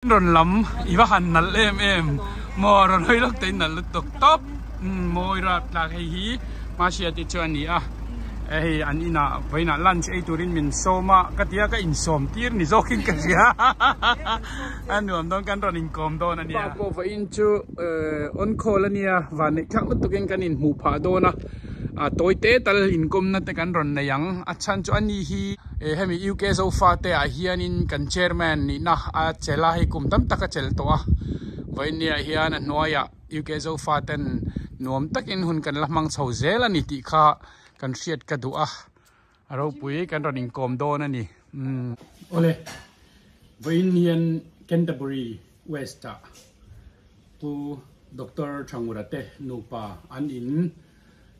Rawn lam i va han nalh em em maw rawn hawi lawk te in nalh lutuk tawp mawi rap tlak hei hi hmahriat te chu a ni a hei an inah vawiinah lunch ei turin min sawm a ka tia ka insawm tir ni zawkin ka hria a nuam dawn kan rawn inkawm dawn a nia. Pa pawh vawiin chu on call a nia vanneih thlak lutukin kan inhmuh phah dawn a tawi te tal inkawmna te kan rawn nei ang a chhan chu a ni hi. Hemi UK Zofa te ah hianin kan chairman nihna a chelh a, hei kum tam tak a chelh tawh a, vawinia hian a hnuaiah UK Zofa ten nuam takin hun kan la hmang chho zel a ni tih kha kan hriat ka duh a, a ropui kan rawn inkawm dawn a ni. Umm. Awle, vawiin hian Canterbury West ah Pu Doctor Thangura te nupa an in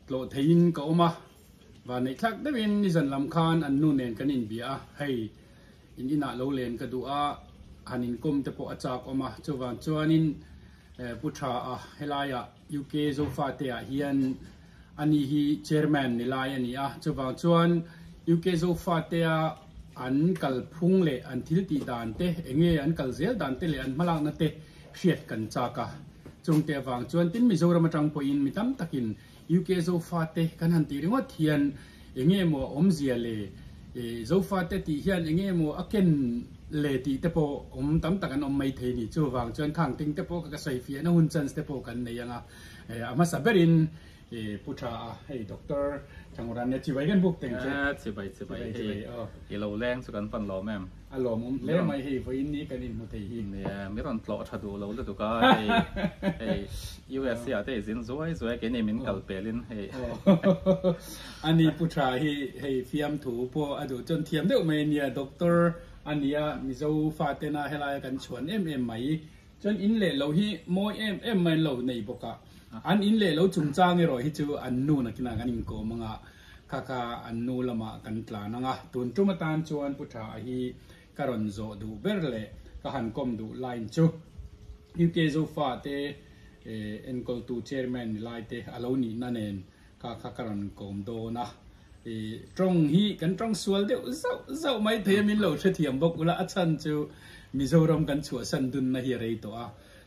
tlawh theiin ka awm a. Vanneih thlak deuhin nizan lam khan an nu nen kan inbia a, hei in inah lo len ka duh a, han inkawm te pawh a chak awm a, chuvang chuanin Pu Tha a helaiah UK Zofate ah hian ani hi Chairman ni lai a ni a, chuvang chuan UK Zofate a an kalphung leh an thil tih dan te, enge an kal zel dan te leh an hmalakna te hriat kan chak a, chungte avang chuan tin Mizoram atang pawhin mi tam takin UK Zofate kan han tih ringawt hian enge maw a awmzia le Zofate tih hian enge maw a ken le tih te pawh awm tam tak an awm mai thei ni. Chuvang chuan khang ting te pawh ka sawi fiahna hun chance te pawh kan nei ang a. A hmasa berin Pu Tha a hei Doctor Thangura nia chibai kan buk teng che. Chibai chibai hei i lo leng chu kan pan lawm em. A lawmawm hle mai hei vawiin ni kan inhmu thei hi. Nia mi rawn tlawh tha duh lo lutuk a hei hei USA ah te i zin zuai zuai a keini min kal pel in hei. Ani Pu Tha hi hei fiamthu pawh a duh chuan thiam deuh mai a nia Doctor a nia Mizo fatena helaia kan chhuan em em mai chuan in leh lo hi mawi em em mai an lo nei bawk a an in leh lo chungchang erawh hi chu an nu nakinah kan inkawm anga Kha kha an nu lamah kan tlan ang a, tun tum atan chuan Pu Tha hi ka rawn zawh duh ber leh ka han kawm duh line chu UK Zofa te enkawltu chairman ni lai te a lo nihna nen kha kha ka rawn kawm dawn a. Tawng hi kan tawng sual deuh zauh zauh mai thei a, min lo hrethiam bawk ula, a chhan chu Mizoram kan chhuahsan dunna hi a rei tawh a,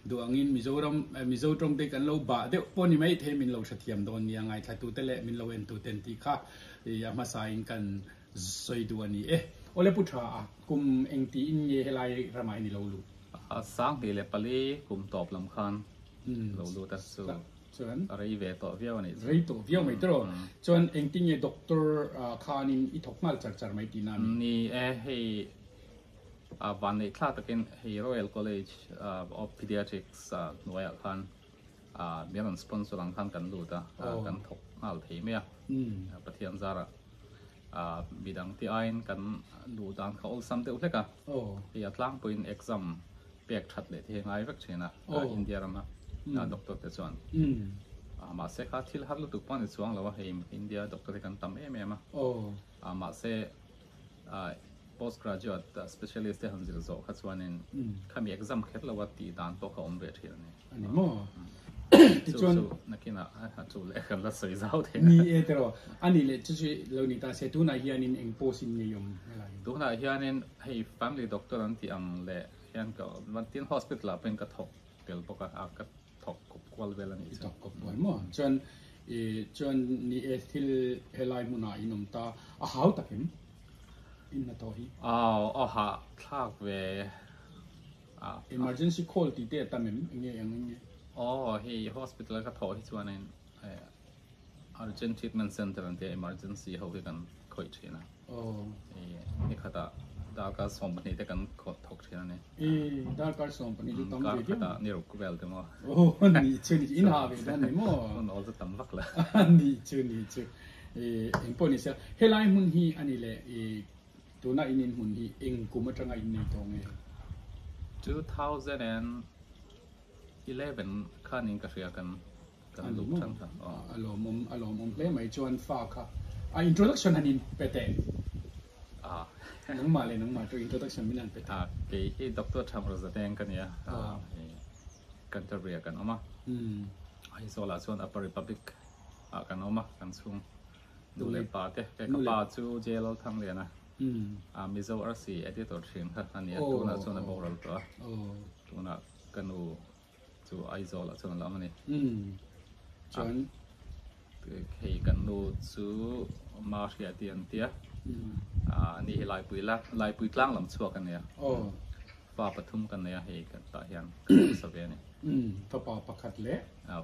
Duh angin Mizoram Mizo tawng te kan lo bah deuh pawh ni mai thei min lo hrethiam dawn nia ngaithlatute leh min lo entuten tih kha a hmasain kan sawi duh a ni e. Awle Pu Tha a, kum engtiin nge helai ramah hian i lo lut? 2004 kum tawp lam khan lo lut a chu Chuan a rei ve tawh viau a nih chu. Rei tawh viau mai tawh. Chuan engtin nge doctor khanin i thawk nghal char char mai tihna a ni? Ni e, hei Vanneih thlak takin hei Royal College of Pediatrics hnuaiah khan min rawn sponsor ang khan kan lut a, kan thawk nghal thei mai a. Pathian zarah midang te aiin kan luh dan kha awlsam deuh hlek a, hei a tlangpuiin exam pek that leh te hi a ngai vek thin a, India rama doctor te chuan. Mahse kha thil har lutuk pawh a ni chuang lo a, hei India doctor hi kan tam em em a, mahse Post graduate specialist te han zir zawh kha chuanin khami exam kher lo a tih dan pawh kha awm ve thin a ni. A ni maw? Tichuan chu nakinah a chu leh kan la sawi zau thei. Ni e tiraw. A nih leh chu chu lo ni ta se tunah hianin eng post in ngei awm helai? Tunah hianin hei family doctor an tih ang leh hian ka tin hospital ah pawhin ka thawk tel bawk a, ka thawk kawp kual vel a nih chu. I thawk kawp kual maw? Chuan i chuan ni e thil helai hmunah in awm ta a hau tak em? In hnathawh hi. Aw aw hah thlak ve a. Emergency call tih te a tam em? Enge ang enge? Aw hei hospital a ka thawh hi chuanin urgent treatment center an tia emergency ho hi kan khawih thin a. Aw. I nikhatah darkar 12 te kan thawk thin a ni. I darkar 12 chu tam ve viau. Kar khatah ni ruk vel te maw. Aw ni chu ni in ha ve dawn ni maw. Hun awl chu tam vak la. Ni chu ni chu. I eng pawh ni se helai hmun hi a ni le i tuna in in hmun hi eng kum atanga in nei tawh nge? 2011 khanin ka hria kan Kan luh than than aw. A lawmawm a lawmawm hle mai chuan fa kha a introduction han in pe teh. Ah. Nangmah leh nangmah chu introduction min han pe teh. Ah kei hi Doctor Thamrazateng ka nia. Hei Canterbury ah kan awm a. Aizawl ah chuan Upper Republic ah kan awm a kan chhung nu leh pa te. Kei ka pa chu JLL Thangliana. A Mizo Arsi editor thin kha a nia, tunah chuan a boral tawh a, tunah ka nu chu Aizawl ah chuan a la awm a ni. Chuan hei kan nu chu Mahria tih an tia, ani hi Laipui la Laipui tlang lam chhuak a nia, fa pathum kan nei a hei kan tah hian kan hmasa ve a ni. Fapa pakhat leh?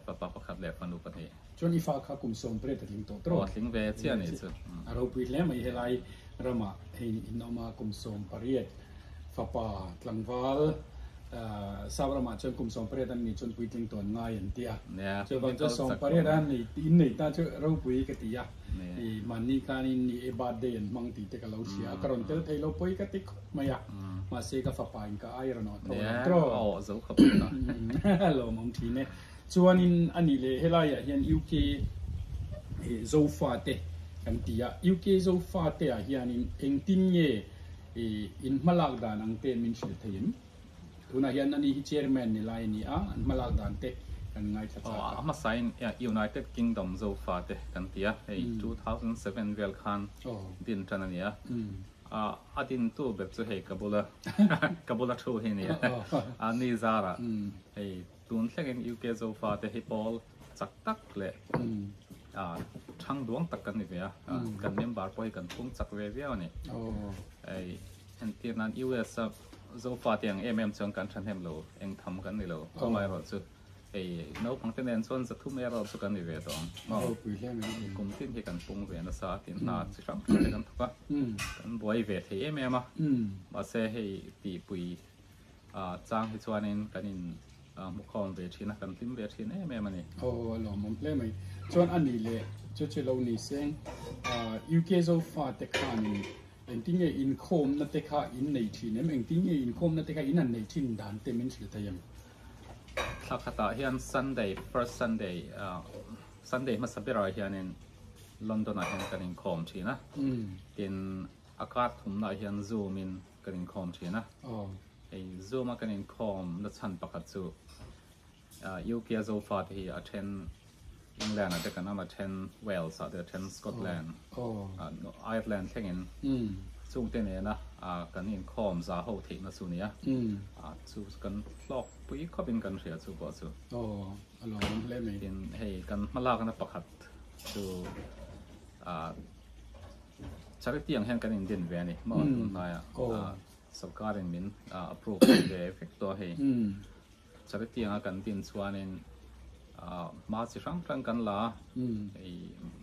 Fapa pakhat leh fanu pahnih. Chuan i fa kha kum 18 a tling tawh tawh. Aw a tling ve chiah a nih chu. A ropui hle mai helai ramah hei in awm a kum 18 fapa tlangval South ramah chuan kum 18 an nih chuan puitling tawn ngai an ti a. Chuvang chuan 18 a nei in nei ta chu ropui ka ti a. I mahni khanin i e birthday an hmang tih te ka lo hria a ka rawn tel thei lo pawi ka ti khawp mai a. Mahse ka fapa in ka ai rawn awh tho lo tawh. Nia a awh zo khawp mai. Lawmawm thin e. Chuanin a nih leh helaiah hian UK Zofate kan ti a, UK Zofate ah hianin engtin nge in hmalak dan ang te min hrilh thei em? Tunah hian ani hi Chairman ni lai a ni a, an hmalak dan te kan ngaithla chak a. A hmasain United Kingdom Zofate kan ti a, hei 2007 vel khan din tan a ni a. A dintu ber chu hei ka bula ka bula thu hi a ni a, a ni zarah hei Tun thlengin UK Zofa te hi pawl chak tak leh thang duang tak kan ni ve a, kan member pawh hi kan phung chak ve viau a ni. Hei entir nan US a Zofa te ang em em chuan kan thahnem lo, eng tham kan ni lo. Amaherawh chu hei naupang te nen chuan zathum erawh chu kan ni ve tawh ang. Kum tin hi kan pung ve nasa a, tin hna chi hrang hrang te kan thawk a, kan buai ve thei em em a. Mahse hei tihpui Chang hi chuanin kan in hmukhawm ve thin a, kan hlim ve thin em em a ni. Aw a lawmawm hle mai. Chuan a nih leh chu chu lo ni seng UK Zofa te khanin engtin nge inkhawmna te kha in nei thin em? Engtin nge inkhawmna te kha in han neih thin dan te min hrilh thei em? Thla khatah hian Sunday, first Sunday, Sunday hmasa berah hianin London ah hian kan inkhawm thin a. Tin a kar thumnaah hian Zoom in kan inkhawm thin a, hei Zoom a kan inkhawm na chhan pakhat chu UK a Zofa te hi a then England ah te kan awm a then Wales ah te a then Scotland Ireland thlengin chung te nena kan inkhawm za ho theih na chu nia chu kan hlawk pui khawp in kan hria chu pawh chu tin hei kan hmalak na pakhat chu Charity ang hian kan indin ve a ni maw tun hnaiah sorkarin min approve ve vek tawh a hei. Charity anga kan din chuanin hma chi hrang hrang kan la a, hei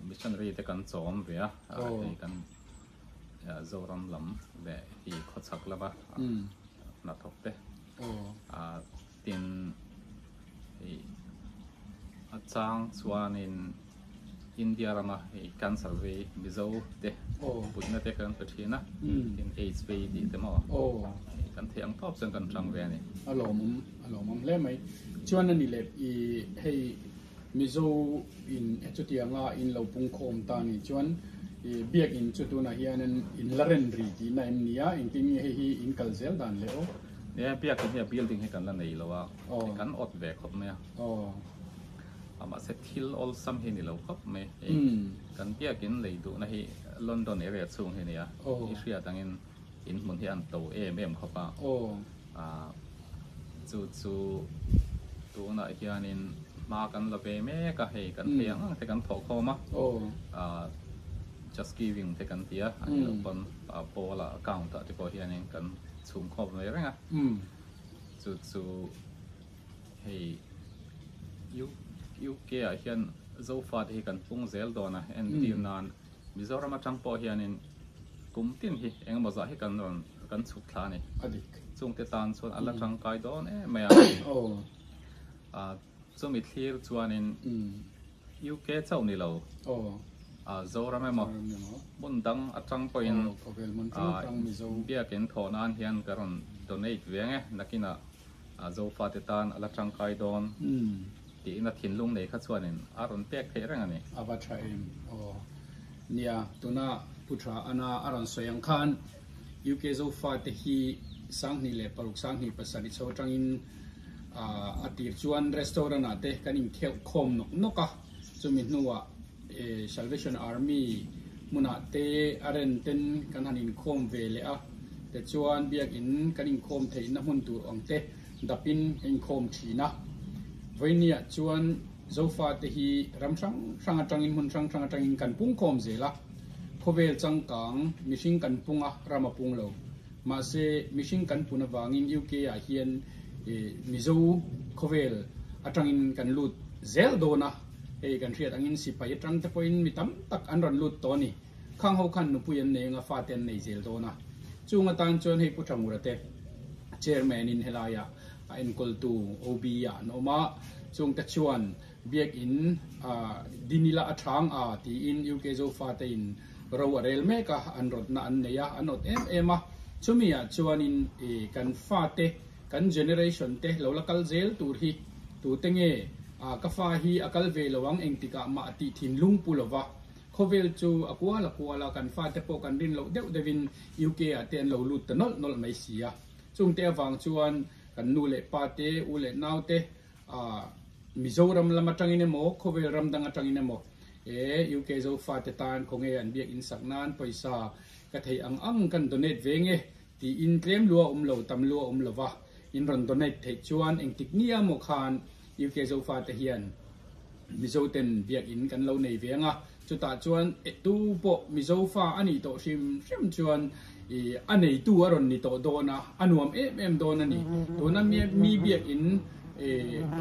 missionary te kan chawm ve a, hei kan Zoram lam leh hi khawchhak lama hnathawk te tin hei a chang chuanin India rama hei cancer vei Mizo te putna te kan pe thin a, tin AIDS vei tih te maw kan theih ang tawp chuan kan tang ve a ni. A lawmawm a lawmawm hle mai. Chuan a ni leh i hei Mizo in chutianga in lo pungkhawm ta ni chuan i biakin chu tunah hianin in la ren ri tihna em ni a, engtin nge hei hi in kal zel dan leh aw? Nia biakin hi a building hi kan la nei lo a, kan awt ve khawp mai a. Mahse thil awlsam hi ni lo khawp mai. Kan biakin lei duhna hi London area chhung hi a ni a, i hriat angin in hmun hi an to em em khawp a. Chu chu tunah hianin hma kan la ve mek a, hei kan thei ang ang te kan thawh khawm a, just giving te kan ti a, a ni loh pawn pawl ah account ah te pawh hianin kan chhum khawp ve reng a. Chu chu Hei UK ah hian Zofa te hi kan pung zel dawn a, entir nan Mizoram atang pawh hianin kum tin hi engemaw zah hi kan rawn kan chhuk thla a ni. Chungte tan chuan a la tangkai dawn em mai a. Chumi thlir chuanin UK chauh ni lo Zoram emaw hmun dang atang pawhin biakin thawh nan hian ka rawn donate ve ang e nakinah. A Zofate tan a la tangkai dawn tiin a thinlung nei kha chuanin a rawn pek theih reng a ni. A va tha em aw. Nia, tuna Pu Tha Ana a rawn sawi ang khan UK Zofate hi 2006, 2007 chho atangin a tir chuan restaurant ah te kan inkheuh khawm nawk nawk a, chumi hnuah Salvation Army. hmunah te a ren ten kan han inkhawm ve leh a, tichuan biakin kan inkhawm theihna hmun tur ang te dapin ka inkhawm thin a. Vawinia chuan Zofate hi ram hrang hrang atangin hmun hrang hrang atangin kan pungkhawm zel a, khawvel changkang mihring kan pung a, ram a pung lo. Mahse mihring kan pun avangin UK ah hian Mizo khawvel atangin kan lut zel dawn a, hei kan hriat angin sipai atang te pawhin mi tam tak an rawn lut tawh a ni. Khang ho khan nupui an nei anga fate an nei zel dawn a. Chung atan chuan hei Pu Thangura te Chairman in helaiah a enkawltu OB ah an awm a, chungte chuan Biakin Dinila a thang a tiin UK Zofate in ro a rel mek a, an rawtna an nei a, an awt em em a. Chumi ah chuanin kan fate, kan generation te lo la kal zel tur hi tute nge ka fa hi a kal ve lo ang engtikah mah tih thinlung pu lova Khawvel chu a kual a kual a, kan fate pawh kan rin loh deuh deuhin UK ah te an lo lut ta nawlh nawlh mai si a. Chungte avang chuan kan nu leh pa te, u leh nau te ah Mizoram lam atangin emaw, khawvel ram dang atangin emaw e UK Zofate tan khawnge an biak in sak nan pawisa ka theih ang ang kan donate ve nge tiin tlem lua awm lo, tam lua awm lova in rawn donate theih chuan engtik nia maw khan UK Zofate hian Mizo ten biakinn kan lo nei ve ang a, chutah chuan tu pawh Mizo fa a nih tawh hrim hrim chuan a neitu a rawn ni tawh dawn a, a nuam em em dawn a ni. Tuna mi biakinn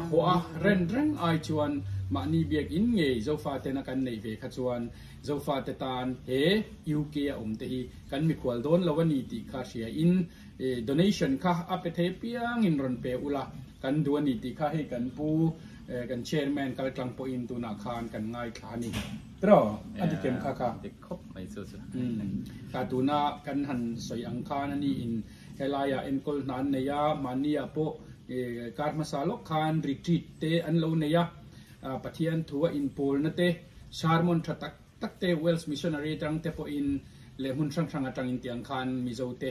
haw a ren reng ai chuan mahni biakinn ngei Zofa tena kan neih ve kha chuan Zofa te tan he UK a awm te hi kan mikhual dawn lo a ni tih kha hria in donation kha a pe thei apiangin rawn pe ula kan duh a ni tih kha hei kan pu Kan chairman kal tlang pawhin tunah khan kan ngaithla a ni. Tiraw? A dik em kha kha? Dik khawp mai chu chu. Ka tuna kan han sawi ang khan a niin helaiah enkawl hna an nei a, mahniah pawh kar hmasa lawk khan retreat te an lo nei a, Pathian thu a inpawlna te, sermon tha tak tak te Wales missionary atang te pawhin leh hmun hrang hrang atangin tiang khan Mizo te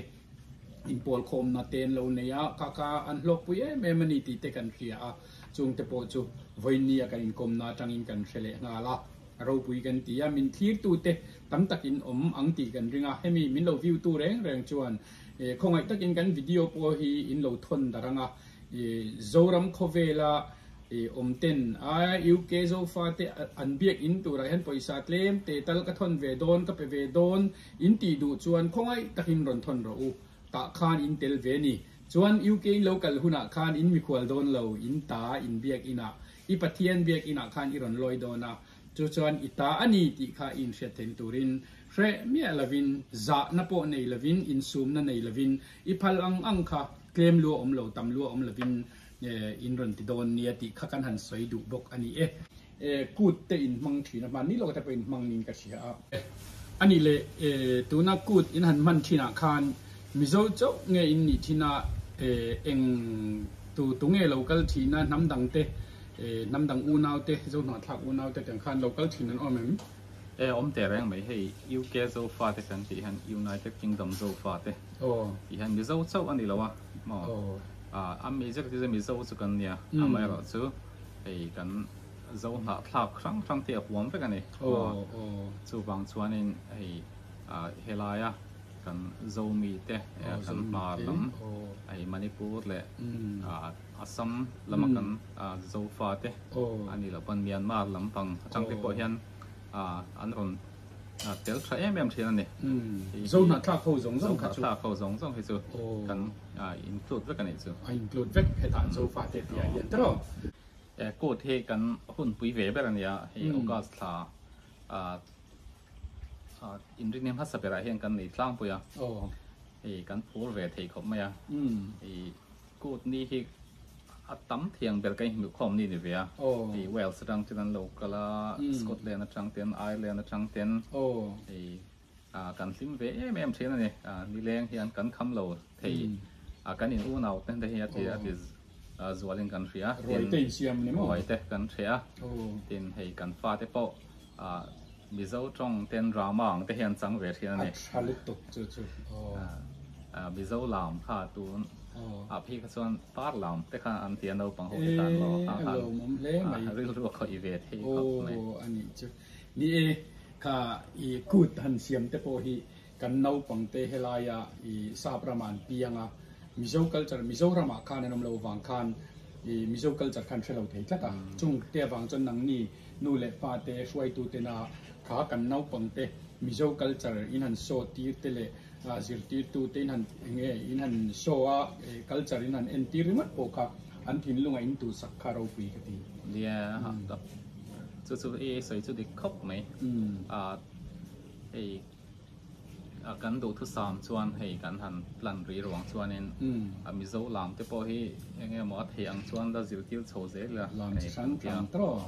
inpawl khawmna te an lo nei a, kha kha an hlawkpui em em a ni tih te kan hria a. Chungte pawh chu vawinia kan inkawmna atangin kan hre leh nghal a, ropui kan ti a, min thlirtute tam takin awm ang tih kan ring a, hemi min lo view tu reng reng chuan khawngaih takin kan video pawh hi in lo thawn darh ang a, Zoram khawvela awm ten a UK Zofate an biak in turah hian pawisa tlem te tal ka thawn ve dawn ka pe ve dawn in tih duh chuan khawngaih takin rawn thawn rawh u, tah khan in tel ve ni. Chuan UK in lo kal hunah khan in mikhual dawn lo, in ta in biak inah, i Pathian biak inah khan i rawn lawi dawn a, chu chuan i ta a ni tih kha i inhriat theihna turin hreh miah lovin, zahna pawh nei lovin, insumna nei lovin, i phal ang ang kha tlem lua awm lo, tam lua awm lovin in rawn ti dawn nia tih kha kan han sawi duh bawk a ni e. Kut te in hmang thin a, hmanni lawk te pawh in hmang niin ka hria a. A nih leh tuna kut in han hman thinah khan Mizo chauh nge in nih thin a, eng tu tu nge lo kal thin a, hnam dang te, hnam dang unau te, Zohnuahthlak unau te tiang khan lo kal thin an awm em? E awm teh reng mai, hei UK Zofa te kan tih hian United Kingdom Zofa te tih hian Mizo chauh a ni lo a maw? A majority chu Mizo chu kan nia, amaherawhchu Hei kan zo hnahthlak hrang hrang te a huam vek a ni. Chuvang chuanin hei helaia kan Zomi te kan hmar lam hei Manipur leh Assam lama kan Zofa te a nih loh pawn Myanmar lampang atang te pawh hian an rawn tel tha em em thin a ni. Zo hnahthlak ho zawng zawng kha chu. Zo hnahthlak ho zawng zawng hi chu kan include vek a nih chu. A include vek hetah Zofa te tih ah hian tiraw? Court hi kan hunpui ve ber a nia, hei August thla inrinni hmasa berah hian kan nei tlangpui a, hei kan phur ve thei khawp mai a, hei Kut ni hi a tam thiang ber ka inhmuh khawm ni ni ve a, hei Wales atang ten an lo kal a, Scotland atang ten, Ireland atang ten, hei kan hlim ve em em thin a ni, nileng hian kan kham lo thei, kan in unau te hi a ti a ti zualin kan hria, ruai te insiam ni maw? Ruai te kan hria a, tin hei kan fate pawh Mizo tawng ten drama ang te hian chang ve thin a ni. A tha lutuk chu chu. Mizo lam kha tun ah phei kha chuan par lam te khan an ti a naupang ho te tan maw a lawmawm hle mai. Rilru a khawih ve thei khawp mai. Aw a nih chu. Ni e. Kha i kut han siam te pawh hi kan naupang te helaia i sap ramah an piang a, Mizo culture Mizoramah khan an awm lo vang khan i Mizo culture khan hre lo thei tlat a. Chung te avang chuan nangni nu leh pa te hruaitu tena kha kan naupang te Mizo culture in han show tir te leh zirtirtu te in han enge in han show a culture in han entir ringawt pawh kha an thinlunga in tuhsak kha ropui ka ti. Nia chu chu i sawi chu dik khawp mai. Hei kan duhthusam chuan hei kan han plan ri ruang chuanin Mizo lam te pawh hi eng emaw a theih ang chuan la zirtir chho zel ila. Lam chi hrang hrang tawh.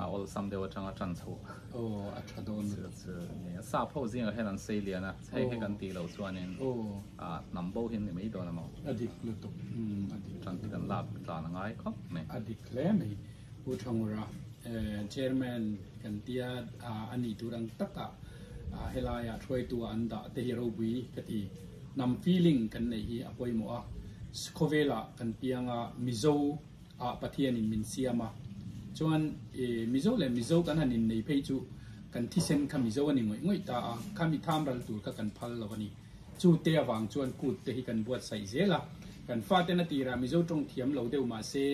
A awlsam deuh atanga tan chho. Aw a tha dawn lutuk. Chu chu sap ho zingah hian an sei lian a, hei hi kan tih loh chuanin hnam bo hi an ni mai dawn a maw. A dik lutuk a dik. Tan kan lak tlan a ngai khawp mai. A dik hle mai. Pu Thangura Chairman kan tia a nih tur ang takah helaiah hruaitu an dah te hi ropui ka ti. Hnam feeling kan neih hi a pawimawh a, khawvelah kan piang a, Mizo ah Pathianin min siam a, chuan Mizo leh Mizo kan han innei phei chu kan thisen kha Mizo a ni ngawih ngawih ta a, khami tham ral tur kha kan phal lo a ni. Chu te avang chuan kut te hi kan buatsaih zel a, kan faten a tirah Mizo tawng thiam lo deuh mahse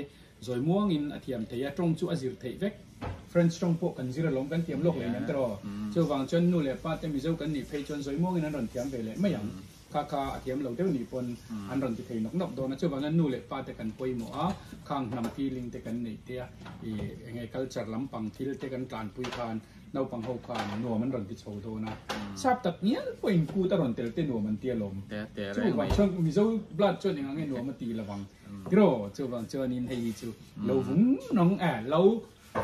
Zawi muangin a thiam thei a, tawng chu a zir theih vek. French tawng pawh kan zir alawm, kan thiam lawk leh nem tawh. Chuvang chuan nu leh pa te Mizo kan nih phei chuan zawi muangin an rawn thiam ve leh mai ang. Kha kha a thiam lo deuh nih pawn an rawn ti thei nawk nawk dawn a. Chuvangin nu leh pa te kan pawimawh a, khang hnam feeling te kan neih te a, ih enge culture lampang thil te kan tlanpui khan naupang ho khan nuam an rawn ti chho dawn a. Sap tak ngial pawhin kut a rawn tel te nuam an ti alawm. Chuvang chuan Mizo blood chuan engah nge nuam a ti lovang. Tiraw chuvang chuanin hei hi chu lo vung nung eh lo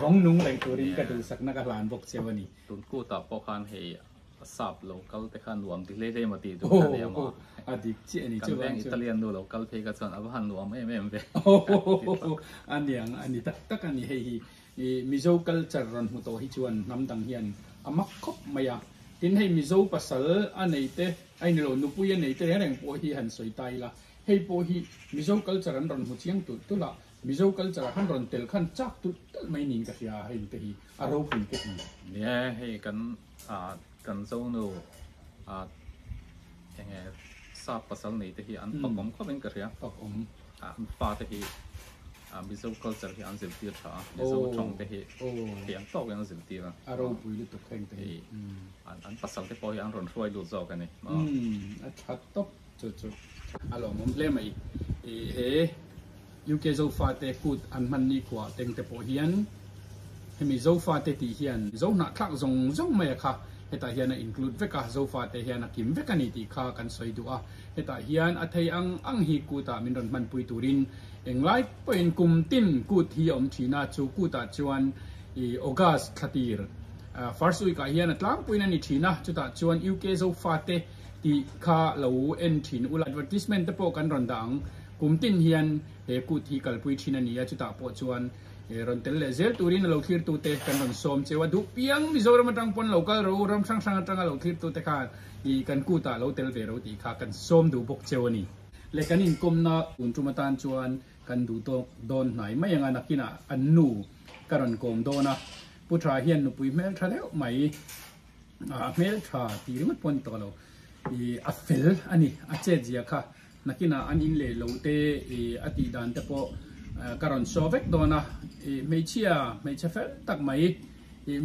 vawng nung reng turin ka duhsakna ka hlan bawk cheu a ni. Tun kutah pawh khan hei sap lo kal te kha nuam ti hlei hlei maw tih duh kha nia maw. A dik chiah a ni chuvang chuan. Kan veng Italian nu lo kal phei kha chuan a va han nuam em em ve. A niang a ni tak tak a ni hei hi. Mizo culture rawn hmu tawh hi chuan hnam dang hian a mak khawp mai a. Tin hei Mizo pasal a nei te a inilo nupui a nei te reng reng pawh hi han sawi ta ila. Hei pawh hi Mizo culture an rawn hmu chiang tulh tulh a, Mizo culture ah khan rawn tel khan chak tulh tulh mai niin ka hria a, hei te hi a ropui ka ti. Nia hei kan kan Zonu enge sap pasal nei te hi an fak awm khawp in ka hria. Fak awm. An fa te hi Mizo culture hi an zirtir tha a, Mizo tawng te hi thiam tawk in an zirtir a. A ropui lutuk heng te hi. An pasal te pawh hi an rawn hruai lut zawk a ni. A tha tawp. Chu chu a lawmawm hle mai. I he UK Zofate kut an hman ni khuah teng te pawh hian hemi Zofate tih hian Zo hnahthlak zawng zawng mai a kha hetah hian a include vek a, Zofate hian a kim vek a ni tih kha kan sawi duh a. Hetah hian a thei ang ang hi kutah min rawn hmanpui turin englai pawhin kum tin kut hi a awm thin a, chu kutah chuan i August thlatir first week ah hian a tlangpuiin a ni thin a, chutah chuan UK Zofate tih kha lo en thin ula. Advertisement te pawh kan rawn dah ang. Kum tin hian he kut hi kalpui thin a ni a, chutah pawh chuan rawn tel leh zel turin a lo thlirtu te kan rawn sawm cheu a. Duh piang Mizoram atang pawn lo kal ro, ram hrang hrang atanga lo thlirtu te khan ih kan kutah lo tel ve ro tih kha kan sawm duh bawk cheu a ni. Leh kan inkawmna tun tum atan chuan kan duh tawk dawn hnai mai anga nakinah an nu ka rawn kawm dawn a. Pu Tha hian nupui hmeltha deuh mai. A hmel tha tih ringawt pawh a ni tawh lo, ih a fel a ni, a chet zia kha nakinah an in leh lo te ih a tih dan te pawh ka rawn saw vek dawn a, ih hmeichhia hmeichhe fel tak mai ih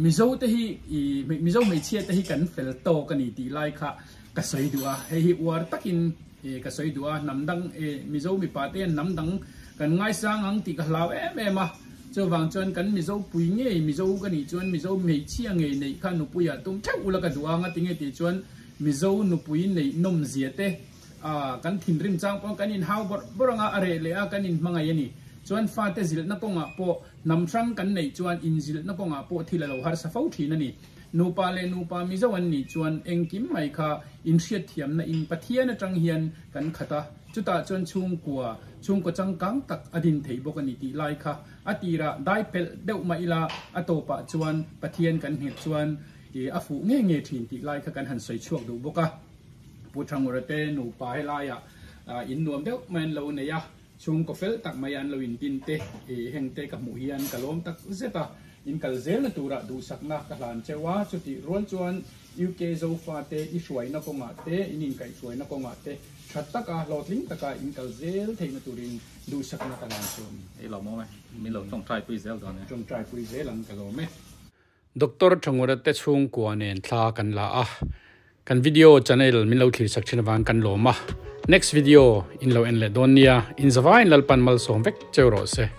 Mizo te hi ih Mizo hmeichhia te hi kan fel tawk a ni tih lai kha ka sawi duh a, hei hi uar takin ih ka sawi duh a, hnam dang ih Mizo mipa te hian hnam dang kan ngaisang ang tih ka hlau em em a. Chuvang chuan kan Mizo pui ngei, Mizo ka nih chuan Mizo hmeichhia ngei neih kha nupui ah tum theuh ula ka duh ang a ti nge tih chuan Mizo nupui neih nawm zia te ah kan thinrim chang pawh kan inhau bawrh bawrh anga a reh leh a kan inhmangaih a ni. Chuan fate zilhna kawngah pawh hnam hrang kan neih chuan inzilhna kawngah pawh thil a lo harsa fo thin a ni. Nupa leh nupa Mizo an nih chuan engkim mai kha inhriatthiamna in Pathian atang hian kan khat a. Chutah chuan chhungkua, chhungkaw changkang tak a din thei bawk a ni tih lai kha a tirah dai pelh deuh mah ila a tawpah chuan Pathian kan nghet chuan a fuh nge nge thin tih lai kha kan han sawi chhuak duh bawk a. Pu Thangura te nupa helaiah in nuam deuh mai an lo nei a, chhungkaw fel tak mai an lo in din te heng te ka hmuh hian ka lawm tak zet a. In kal zelna turah duhsakna ka hlan cheu a, chutih rual chuan UK Zofate i hruaina kawngah te, in inkaihhruaina kawngah te tha taka, hlawhtling taka in kal zel theihna turin duhsakna ka hlan cheu a ni. Ei lo maw e, min lo tawngtai pui zel dawn e. Tawngtai pui zel ang ka lawm e. Doctor Thangura te chhungkua nen thla kan la a, kan video channel min lo thlir sak thin avang kan lawm a, next video in lo en leh dawn nia, in zavaiin Lalpan malsawm vek cheu rawh se.